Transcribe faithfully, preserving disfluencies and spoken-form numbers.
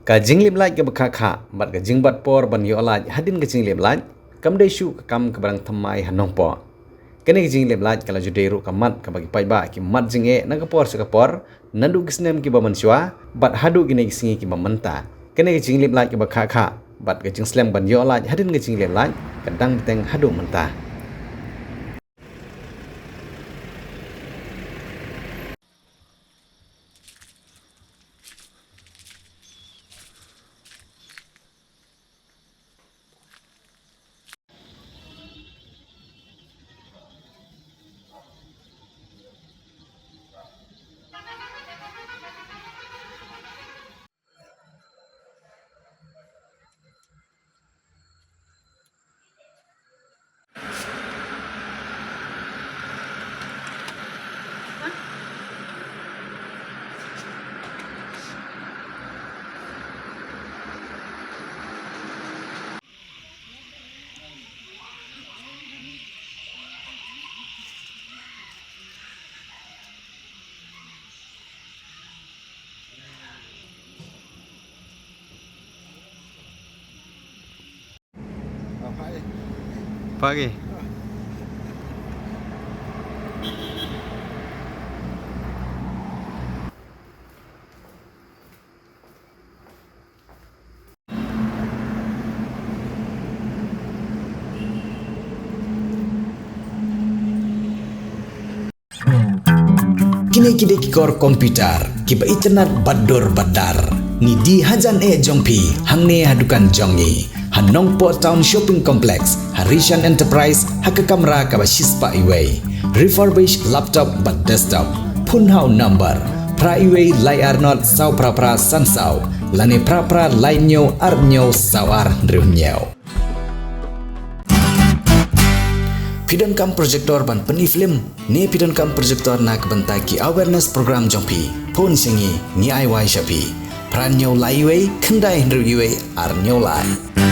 Ka jinglip lait kaba khah khah bad ka jingbat por ban ïoh lait hadien ka jinglip lait kam dei shuh ka kam kaba dang thymmai ha Nongpoh. Kane ka jinglip lait ka la ju dei ruh ka mat kaba ki paidbah ki mad jingeh na ka por sha ka por, naduh ki snem kiba mynshuwa bad haduh kine ki sngi kiba mynta. Kane ka jinglip lait kaba khah khah bad ka jingslem ban ïoh lait hadien ka jinglip lait ka dang bteng haduh mynta. Pagi. Kine ki dei ki kor computer kiba itynnad bad dur bad dar. Ngi die hajan eh jong phi hangne ha dukan jong ngi ha Nongpoh Town Shopping Complex, ha Rishan Enterprise, ha ka kamra kaba shispah iwei. Refurbished laptop bad desktop. Phone ha u number phra iwei lai ar not saw phra phra san saw lane phra phra lai hynñiew ar hynñiew saw ar hynriew hynñiew. Phi donkam projector ban pyni film ne phi donkam projector na ka bynta ki awareness program jong phi? Phone sha ngi, ngi ai wai sha phi. Phra hynñiew lai iwei khyndai hynriew iwei ar hynñiew lai.